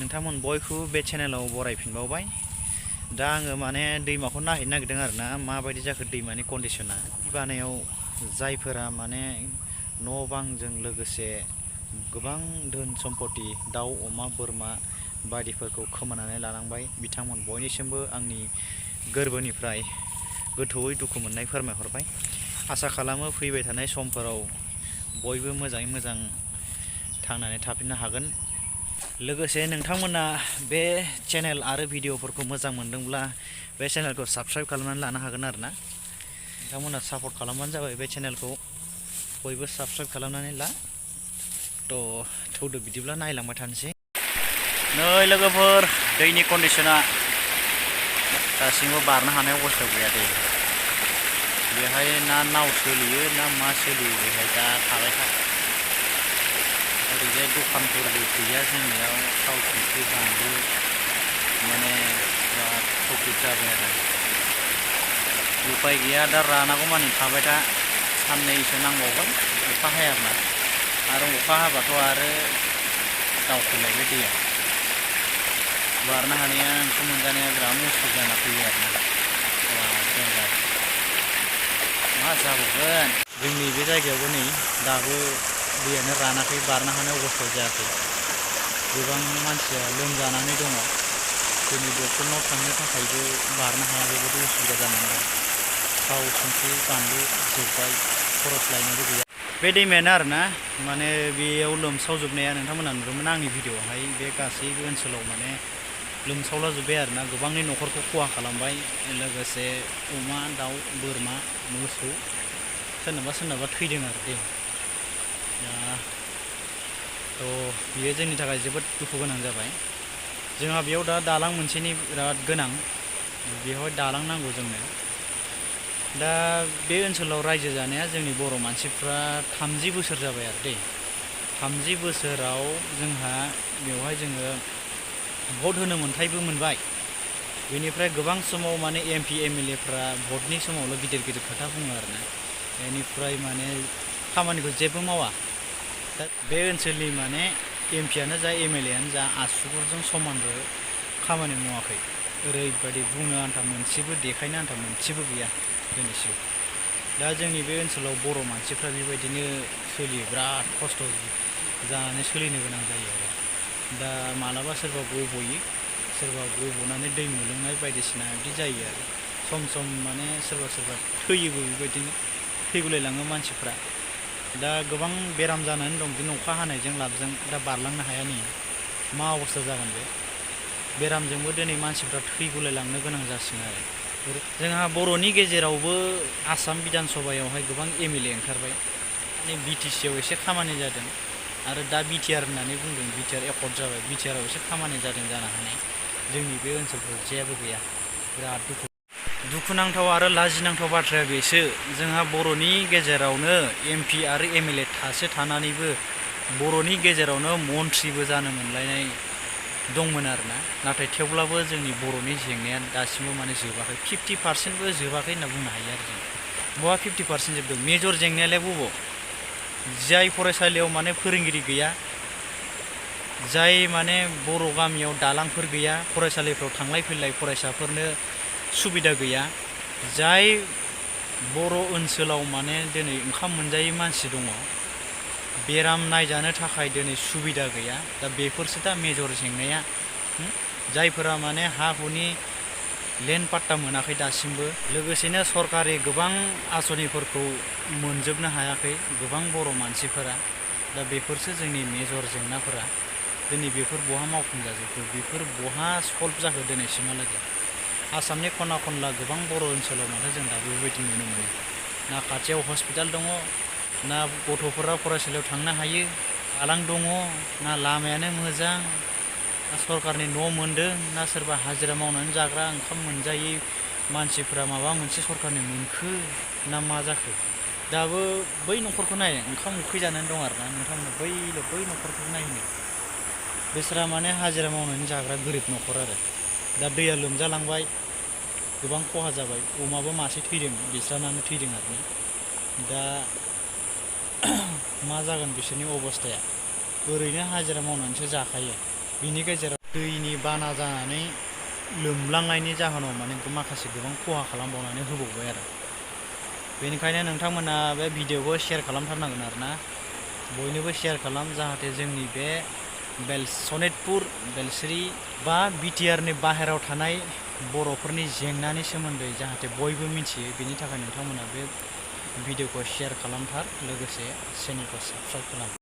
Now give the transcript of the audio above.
नोंथांमोन बयखौबो बे चेनेलाव बरायफिनबावबाय। दा आङो माने दैमाखौ नायहैनो नागिरदों आरोना, माबायदि जाखो दैमानि कन्डिशना। दै बानायाव जायफोरा माने न' बांजों लोगोसे गोबां धोन सम्पति दाउ अमा बोरमा बायदिफोरखौ खोमानानै लानांबाय, बिथांमोन बयनिसिमबो आंनि गोरबोनिफ्राय गोथौयै दुखु मोननाय फोरमायहरबाय। आसा खालामो फैबाय थानाय समफोराव बयबो मोजाङै मोजां थांनानै थाफिननो हागोन। लोगोसे नोंथांमोना बे चेनेल आरो भिडिअफोरखौ मोजां मोनदोंब्ला बे चेनेलखौ साबस्क्राइब खालामनानै लानो हागोन आरोना। नोंथांमोना सापर्ट खालामबानो जाबाय बे चेनेलखौ बयबो साबस्क्राइब खालामनानै ला। थौदो बिदिब्ला नायलांबाय थानोसै। नै लोगोफोर, दैनि कन्डिशना दासिमबो बारनो हानाय अबस्थायाव गैया दै। बेहाय ना नाव सोलियो ना मा सोलियो, बेहाय दा थाबाय था। ओरैजाय दखानफोरबो गैया जोंनियाव, थाव संख्रि बानलु माने बिराद प्रब्लेम जाबाय आरो। उपाय गैया, दा रानागौ मानि थाबाय था। साननैसो नांबावगोन अखा हायाब्ला, आरो अखा हाबाथ' आरो दावखोलायबाय दैया। बारनो हानाया, ओंखाम मोनजानाया बिराद मुस्किल जाना फैयो आरोना। मा जाबावगोन, जोंनि बे जायगायावबो नै दाबो दैयानो रानाखै, बारनो हानाय अबस्थायाव जायाखै। गोबां मानसिया लोमजानानै दङ। दिनै डक्टरनाव थांनो थाखायबो बारनो हाया, बेबायदि उसुबिदा जानानै दं। थाव संख्रि बानलु जोब्बाय, खरस लायनोबो गैया। बे दैमायानो आरोना, माने बेयाव लोमसावजोबनाया नोंथांमोना नुदोंमोन आंनि भिडिअआवहाय। बे गासैबो ओनसोलाव माने लोमसावला जोब्बाय आरोना, गोबांनि न'खरखौ खहा खालामबाय। लोगोसे अमा दाउ बोरमा मोसौ सोरनाबा सोरनाबा थैदों आरो दै। बियो जोंनि थाखाय जोबोद दुखु गोनां जाबाय। जोंहा बेयाव दा दालां मोनसेनि बिराद गोनां, बेवहाय दालां नांगौ जोंनो। दा बे ओनसोलाव रायजो जानाया जोंनि बर' मानसिफ्रा 30 बोसोर जाबाय आरो दै। 30 बोसोराव जोंहा बेवहाय जोङो भट होनो मोन्थायबो मोनबाय। बेनिफ्राय गोबां समाव माने MP MLA फ्रा भटनि समावल' गिदिर गिदिर खोथा बुङो आरोना, बेनिफ्राय माने खामानिखौ जेबो मावा। दा बे ओनसोलनि माने MP आनो जा MLA आनो जा आसुगुरजों समानबो खामानि मावाखै। ओरैबायदि बुंनो आन्था मोनसेबो, देखायनो आन्था मोनसेबो गैया दिनैसिम। दा जोंनि बे ओनसोलाव बर' मानसिफ्रा बेबायदिनो सोलियो, बिराद खस्थ' जानानै सोलिनो गोनां जायो आरो। दा मालाबा सोरबा गब'यो, सोरबा गब'नानै दै मोलोंनाय बायदिसिना बिदि जायो आरो। सम सम माने सोरबा सोरबा थैयोबो, बेबायदिनो थैगुलायलाङो मानसिफ्रा। दा गोबां बेराम जानानै दं, बिदिनो अखा हानायजों लाबजों दा बारलांनो हाया। नै मा अबस्था जागोन बे बेरामजोंबो दिनै मानसिफ्रा थैगुलायलांनो गोनां जासिगोन आरो। जोंहा बर'नि गेजेरावबो आसाम बिधान सभायावहाय गोबां MLA ओंखारबाय। माने BTC आव एसे खामानि जादों, आरो दा BTR होननानै बुंदों, BTR एकर्ड जाबाय। BTR आव एसे खामानि जादों जानो हानाय। जोंनि बे ओनसोलफ्राव जेबो गैया, बिराद दुखुनांथाव आरो लाजिनांथाव बाथ्राया बेसो, जोंहा बर'नि गेजेरावनो MP आरो MLA थासे थानानैबो बर'नि गेजेरावनो मन्थ्रिबो जानो मोनलायनाय दंमोन आरोना। नाथाय थेवब्लाबो जोंनि बर'नि जेंनाया दासिमबो माने जोबाखै। 50%बो जोबाखै होनना बुंनो हायो आरो जों। बहा 50% जोबदों? मेजर जेंनायालाय बबाव? जाय फरायसालियाव माने फोरोंगिरि गैया, जाय माने बर' गामियाव दालांफोर गैया, फरायसालिफ्राव थांलाय फैलाय फरायसाफोरनो सुबिदा गैया, जाय बर' ओनसोलाव माने दिनै ओंखाम मोनजायै मानसि दङ, बेराम नायजानो थाखाय दिनै सुबिदा गैया। दा बेफोरसो दा मेजर जेंनाया। जायफोरा माने हा हुनि लेन्ड पाट्टा मोनाखै दासिमबो, लोगोसेनो सरकारि गोबां आसनिफोरखौ मोनजोबनो हायाखै गोबां बर' मानसिफोरा। दा बेफोरसो जोंनि मेजर जेंनाफोरा। दिनै बेफोर बहा मावफुंजाजोबखो, बेफोर बहा सल्भ जाखो दिनैसिमहालागै? आसामनि खना खनला गोबां बर' ओनसोलाव माथो जों दाबो बेबायदि नुनो मोनो। ना खाथियाव हस्पिटाल दङ, ना गथ'फोरा फरायसालियाव थांनो हायो, दालां दङ, ना लामायानो मोजां, ना सरकारनि न' मोनदों, ना सोरबा हाजिरा मावनानै जाग्रा ओंखाम मोनजायै मानसिफ्रा माबा मोनसे सरकारनि मोनखो, ना मा जाखो? दाबो बै न'खरखौ नाय, ओंखाम उखै जानानै दं आरोना नोंथांमोना बै न'खरखौ नायनो। बिसोरा माने हाजिरा मावनानै जाग्रा गोरिब न'खर आरो। दा दैया लोमजालांबाय, गोबां खहा जाबाय। अमाबो मासे थैदों, बिस्रानानो थैदों आरोना। दा मा जागोन बिसोरनि अबस्थाया? ओरैनो हाजिरा मावनानैसो जाखायो, बिनि गेजेराव दैनि बाना जानानै लोमलांनायनि जाहोनाव माने माखासे गोबां खहा खालामबावनानै होबावबाय आरो बेनिखायनो नोंथांमोना बे भिडिअखौ शेयार खालामथारनांगोन आरोना बयनोबो शेयार खालाम जाहाथे जोंनि बे सनितपुर बेलस्रि बा बिटिआरनि बाहेरायाव थानाय बर'फोरनि जेंनानि सोमोन्दै जाहाथे बयबो मिथियो बेनि थाखाय नोंथांमोना बे भिडिअखौ शेयार खालामथार लोगोसे चेनेलखौ साबस्क्राइब खालाम।